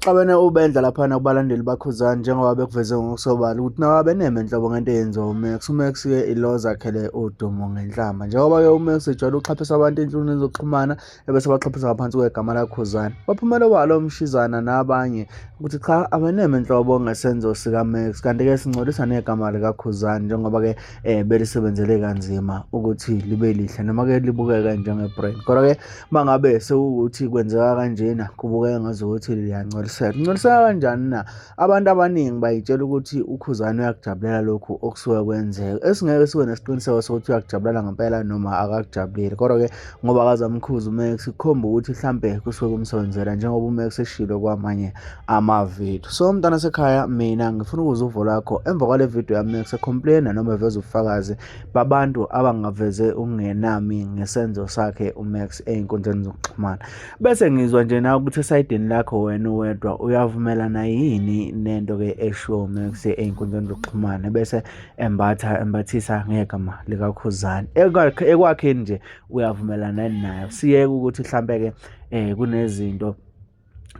Xabene ubendla laphana kubalandeli baKhuzani njengoba bekuveze ngokusobala ukuthi nabo abeneme nhlobo ngento eyenziwa uMax. UMax-ke ilo zakhele udumo ngenhlamba. Njengoba-ke uMax ejwayele ukuxhaphisa abantu ey'nhlungwini zokuxhumana ebese baxhaphisa ngaphansi kwegama laKhuzani. Baphumele obala oMshizana nabanye ukuthi cha abeneme nhlobo ngesenzo sikaMax kanti-ke singcolisa negama likaKhuzani njengoba-ke um belisebenzele kanzima ukuthi libe lihle noma-ke libukeke njenge-brand. Kodwa-ke mangabe sekuwukuthi kwenzeka kanjena kubukeka ngazukuthi liyangcoliseka. Kungcoliseka kanjani na? Abantu abaningi bayitshela ukuthi uKhuzani uyakujabulela lokhu okusuke kwenzeka. Esingeke sibe nesiqiniseko sokuthi uyakujabulela ngempela noma akakujabuleli. Kodwa-ke ngoba akaze amkhuze uMax kukhomba ukuthi hlampe kusuke kumsebenzela njengoba uMax eshilo kwamanye amavidiyo. So mntana sekhaya mina ngifuna ukuzwa uvo lwakho emva kwale video yaMax ecomplaina noma eveza ubufakazi babantu abangaveze ukungenami ngesenzo sakhe uMax ey'nkundleni zokuxhumana. Bese ngizwa nje nawe ukuthi esayidini lakho wena uwedwa uyavumelana yini nento-ke eshiwo uMax ey'nkundleni zokuxhumana bese embatha embathisa ngegama likaKhuzani. Ekwakheni nje uyavumelana nayo. Siyeke ukuthi mhlampe-ke um kunezinto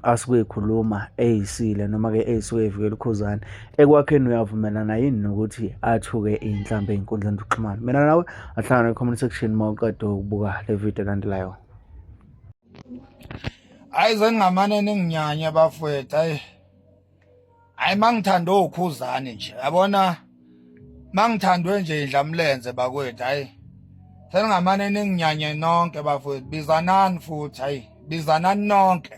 asuke ekhuluma eyisile noma-ke eyisuke evikela uKhuzani. Ekwakheni uyavumelana yini nokuthi athuke iy'nhlambi ey'nkundleni zokuxhumana? Mina nawe ahlangane kwi-comment section uma uqeda ukubuka le video elandelayo. Hayi sengingamane ninginyanye bafowethu hayi. Hayi mangithanda okhuzane nje yabona mangithandwe nje indlamlenze bakwethu hayi seningamane ninginyanye nonke bafowethu bizanani futhi hayi bizanani nonke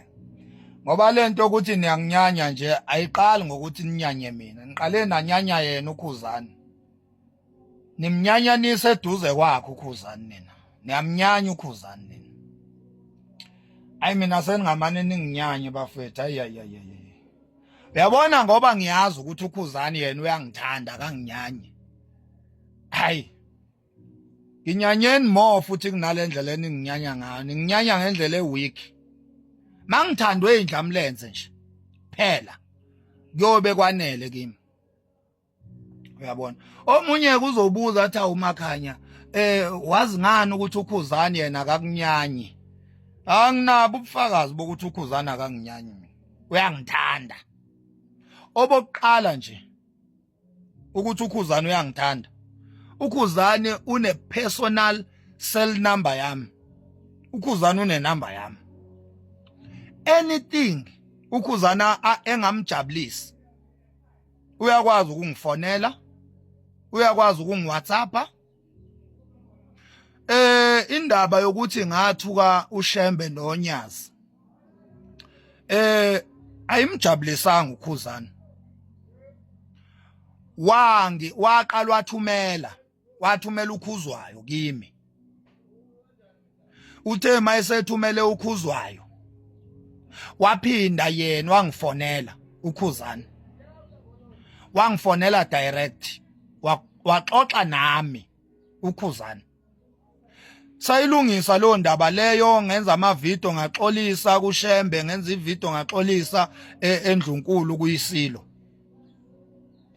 ngoba lento ukuthi niyanginyanya nje ayiqali ngokuthi ninyanye mina niqale nanyanya yena ukhuzane nimnyanyanisa eduze kwakhe ukhuzani nina niyamnyanya ukhuzani nina ayi mina seningamane ninginyanye bafethu ayi ayi ayi uyabona ngoba ngiyazi ukuthi ukhuzani yena uyangithanda akanginyanyi hayi nginyanyeni more futhi kunalendlela eninginyanya ngayo ninginyanya ngendlela eweak mangithandwe indlamlenze nje phela kuyobe kwanele kimi uyabona omunye kuzobuza athi awumakhanya eh wazi ngani ukuthi ukhuzani yena akakunyanyi anginabo ubufakazi bokuthi ukhuzani akanginyanyi mina uyangithanda obokuqala nje ukuthi ukhuzani uyangithanda ukhuzani une personal cell number yami ukhuzani une number yami anything ukhuzana engamjabulisi uyakwazi ukungifonela uyakwazi ukungiwhatsappa eh indaba yokuthi ngathuka uShembe noNyazi eh ayimjabulisanga ukhuzana wangi waqala wathumela wathumela ukhuzwayo kimi uthe mayesethumele ukhuzwayo waphinda yena wangifonela ukhuzana wangifonela direct waxoxa nami ukhuzana sayilungisa leyo ndaba leyo ngenza amavidiyo ngaxolisa kushembe ngenza ividiyo ngaxolisa e, endlunkulu kuyisilo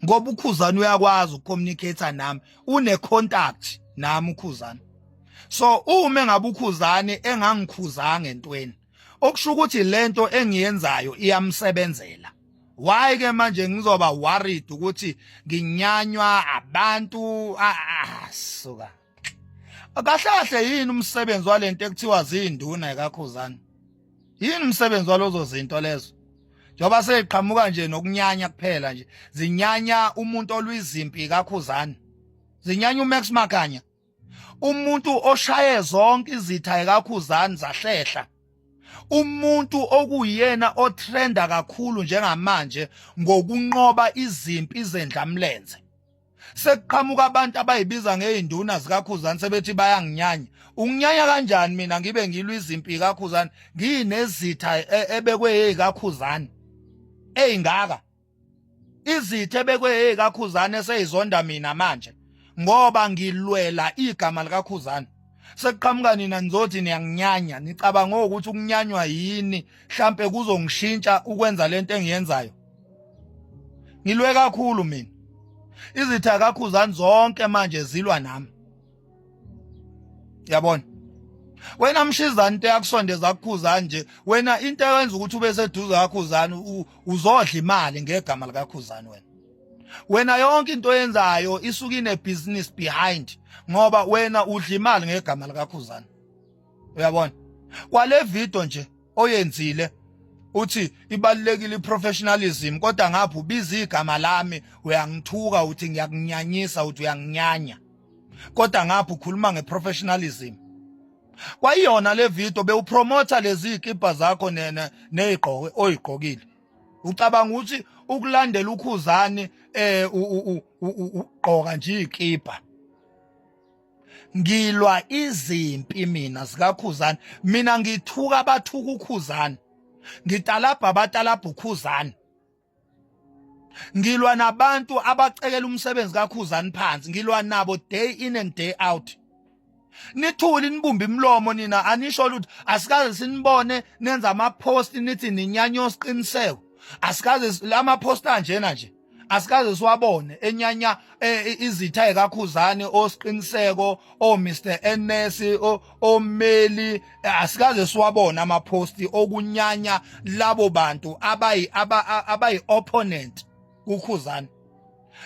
ngoba ukhuzana uyakwazi ukucommunicate nami une contact nami ukhuzana so uma engabe ukhuzane engangikhuzanga entweni okusho ukuthi lento engiyenzayo iyamsebenzela why ke manje ngizoba worried ukuthi nginyanywa abantu ah, suka kahle kahle yini umsebenzi walento ekuthiwa zinduna ekakhuzana yini umsebenzi walozo zinto lezo njengoba seyiqhamuka nje nokunyanya kuphela nje zinyanya umuntu olwizimpi kakhuzana zinyanya uMax Makanya umuntu oshaye zonke izitha ekakhuzana zahlehla umuntu okuyena otrenda kakhulu njengamanje ngokunqoba izimpi zendlamlenze sekuqhamuka abantu abayibiza ngeyinduna zikakhuzani sebethi bayanginyanya unginyanya kanjani mina ngibe ngilwa izimpi kakhuzani nginezitha e, ebekwe eyikakhuzani eyingaka izitha ebekwe eyikakhuzani eseyizonda mina manje ngoba ngilwela igama likakhuzani sekuqhamuka nina nizothi niyanginyanya nicabanga ukuthi ukunyanywa yini mhlambe kuzongishintsha ukwenza lento engiyenzayo ngilwe kakhulu mina izitha kakhuzani zonke manje zilwa nami yabona Wena Mshizane, into eyakusondeza kuKhuzani nje wena, into eyenza ukuthi ube seduze kaKhuzani, uzodla imali ngegama likaKhuzani wena. Wena yonke into oyenzayo isuke ine business behind, ngoba wena udla imali ngegama likaKhuzani, uyabona? Kwale video nje oyenzile uthi ibalulekile iprofessionalism, kodwa ngapha ubiza igama lami, uyangithuka, uthi ngiyakunyanyisa, uthi uyanginyanya, kodwa ngapha ukhuluma ngeprofessionalism. Kwayiyona le video bewupromota lezi zikibha zakho nezigqoko oyigqokile. Ucabanga ukuthi ukulandela uKhuzani ugqoka nje ikibha? Ngilwa izimpi mina zikaKhuzani, mina ngithuka abathuka uKhuzani, ngitalabha abatalabha uKhuzani, ngilwa nabantu abacekela umsebenzi kaKhuzani phansi, ngilwa nabo day in and day out. Nithule, nibumbe imilomo nina, anisho lutho. Asikaze sinibone nenza ama-post nithi ninyanya osiqiniseko. Asikaze lama post anjena nje, asikaze siwabone enyanya izitha ekaKhuzani, osiqiniseko, o Mr NS, omeli. Asikaze siwabona ama post okunyanya labo bantu abayi opponent kuKhuzani.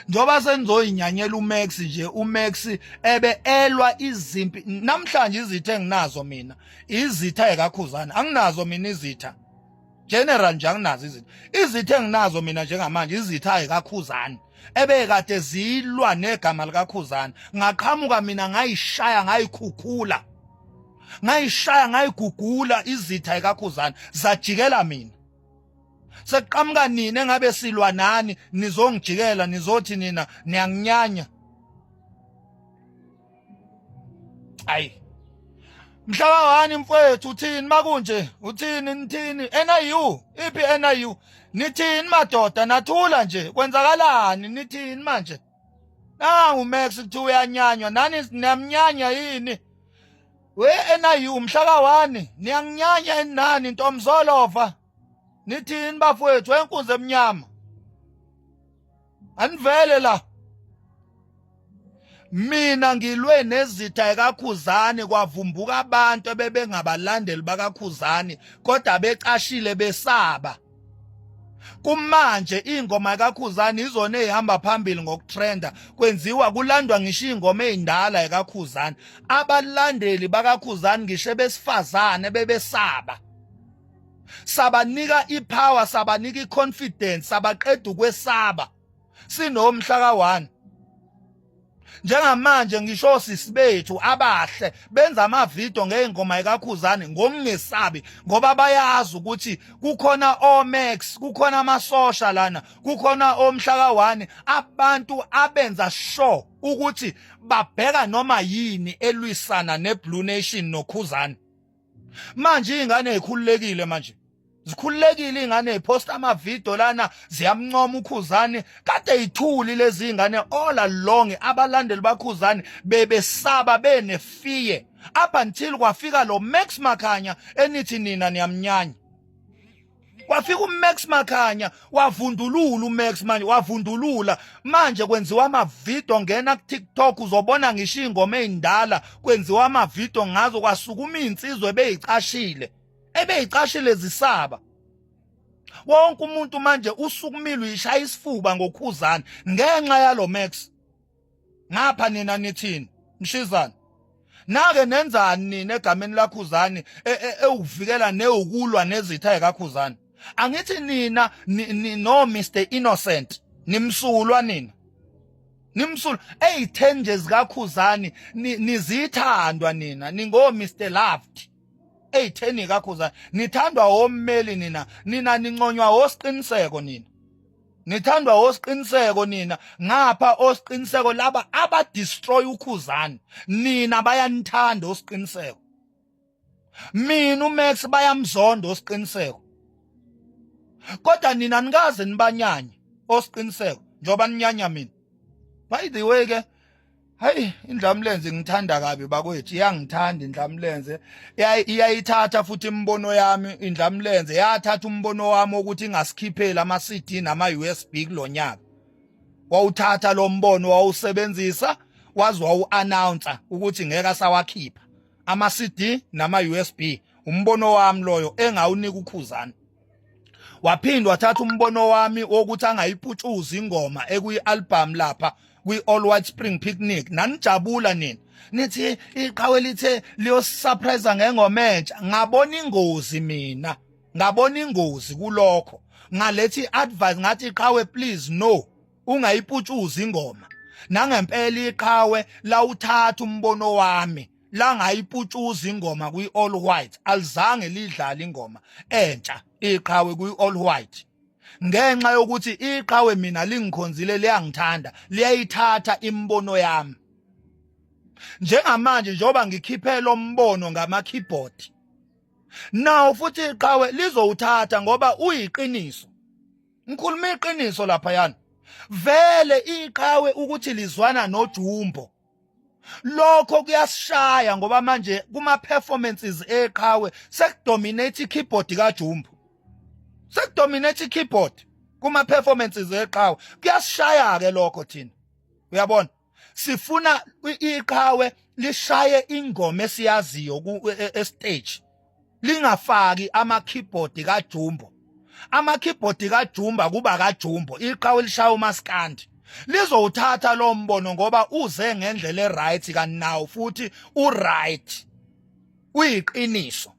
Njoba senizoyinyanyela uMax nje, uMax ebe elwa izimpi namhlanje. Izitha enginazo mina, izitha ekaKhuzani. Anginazo mina izitha general nje, anginazo izitha. Izitha enginazo mina njengamanje, izitha ekaKhuzani ebekade zilwa negama likaKhuzani, ngaqhamuka mina ngayishaya, ngayikhukhula, ngayishaya, ngayigugula izitha ekaKhuzani, zajikela mina. Sekuqhamuka nini engabe silwa nani, nizongijikela, nizothi nina niyanginyanya? Ayi, mhlaba wani mfowethu, uthini makunje? Uthini? Nithini NIU? Iphi NIU? Nithini madoda? Nathula nje, kwenzakalani? Nithini manje? Nangu Max kuthiwa uyanyanywa, nani niyamnyanya yini? We NIU, mhla ka-1 niyanginyanya enani ntomzolova? Nithini bafowethu enkunzi emnyama? Anivele la. Mina ngilwe nezitha ekaKhuzani, kwavumbuka abantu ebebengabalandeli bakaKhuzani kodwa becashile, besaba. Kumanje ingoma kaKhuzani izona ezihamba phambili ngokutrenda, kwenziwa kulandwa ngisho ingoma ezindala ekaKhuzani. Abalandeli bakaKhuzani, ngisho besifazane, bebesaba. Sabanika ipower, sabanika iconfidence, sabaqeda ukwesaba. Sinomhla ka1 njengamanje, ngisho osisi bethu abahle benza amavidiyo ngey'ngoma ekaKhuzani ngokungesabi, ngoba bayazi ukuthi kukhona oMax, kukhona amasosha lana, kukhona omhla ka-1, abantu abenza sure ukuthi babheka noma yini elwisana neBlue Nation noKhuzani. Manje iy'ngane ey'khululekile, manje zikhululekile iy'ngane, y'phosta amavidiyo lana, ziyamncoma uKhuzani. Kade yithuli lezi iy'ngane all along, abalandeli baKhuzani bebesaba, benefear, up until kwafika lo Max Makhanya enithi nina niyamnyanya. Kwafika uMax Makhanya, wavundulula uMax. Manje wavundulula, manje kwenziwa amavidiyo. Ngena ku TikTok uzobona ngisho ingoma ezindala kwenziwa amavidiyo ngazo. Kwasukuma insizwe ebeyicashile zisaba. Wonke umuntu manje usukumile, uyishaya isifuba ngoKhuzani ngenxa yalo Max. Ngapha nina nithini? Mshizana, nake nenzani nina egameni laKhuzani ewukuvikela newukulwa nezitha ekaKhuzani? Angithi nina no Mr Innocent nimsulwa, nina nimsulwa eyi-10 nje zikaKhuzani, nizithandwa nina, ningo Mr Loved eyi-10 kaKhuzani, nithandwa ommeli nina, nina ninconywa osiqiniseko, nina nithandwa osiqiniseko nina. Ngapha osiqiniseko laba aba destroy uKhuzani, nina bayanithanda osiqiniseko. Mina uMax bayamzonda osiqiniseko, kodwa nina nikaze nibanyanye osiqiniseko njoba ninyanya mina. By the way ke, hayi, indlamlenze ngithanda kabi bakwethu, iyangithanda indlamlenze, iyayithatha futhi imibono yami. Indlamlenze yathatha umbono wami ukuthi ingasikhipheli ama CD nama USB kulonyaka. Wawuthatha lo mbono, wawusebenzisa, wazi wawu-announce ukuthi ngeke asawakhipha. Ama CD nama USB, umbono wami loyo engawunika uKhuzani. Waphinde wathatha umbono wami wokuthi angayiputshuzi ingoma ekuyi-album lapha kwi-All White Spring Picnic. Nanijabula nina nithi iqhawe lithe liyosurprise ngengoma entsha. Ngabona ingozi mina, ngabona ingozi kulokho, ngalethi advice, ngathi iqhawe, please no, ungayiputshuzi ingoma. Nangempela iqhawe lawuthatha umbono wami, langayiputshuza ingoma kwi-All White. Alizange lidlale ingoma entsha iqhawe kwi-All White ngenxa yokuthi iqhawe mina lingikhonzile, liyangithanda, liyayithatha imibono yami. Njengamanje njengoba ngikhiphe lo mbono ngama-keyboard, nawo futhi iqhawe lizowuthatha ngoba uyiqiniso. Ngikhuluma iqiniso lapha yana. Vele iqhawe ukuthi lizwana noJumbo, lokho kuyasishaya ngoba manje kuma performances eqhawe sekudominate keyboard kaJumbo, sekudominate keyboard kuma performances eqhawe. Kuyasishaya ke lokho thina, uyabona? Sifuna iqhawe lishaye ingoma esiyaziyo ku stage, lingafaki ama keyboard kaJumbo. Ama keyboard kaJumba kuba kaJumbo, iqhawe lishaya umaskandi. Lizowuthatha lo mbono ngoba uze ngendlela eright, kanti nawo futhi uright, uyiqiniso.